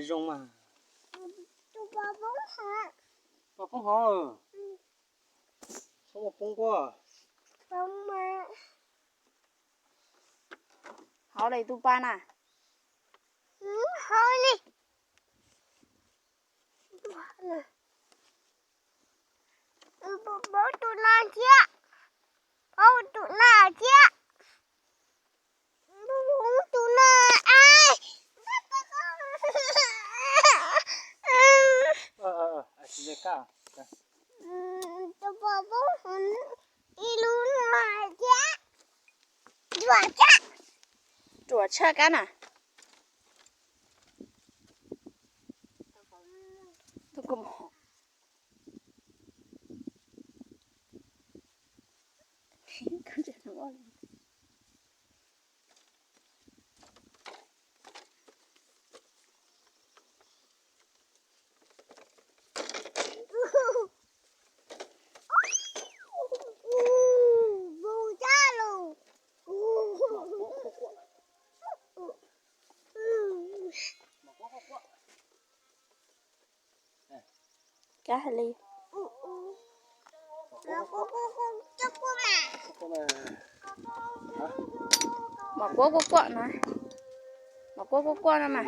Zoo mas. Poj poob hov. Txhob muaj poob quaj. Hov li tus pa na. Hov li. Poob tus no thiab. Poob tus no thiab. Poob tus no. Tus poj poob ib lub no thiab. Ruam tshaj. Ruam tshaj kab na. Kab hais li. Mom quab quaj quaj no. Mom quab quaj quaj no mas.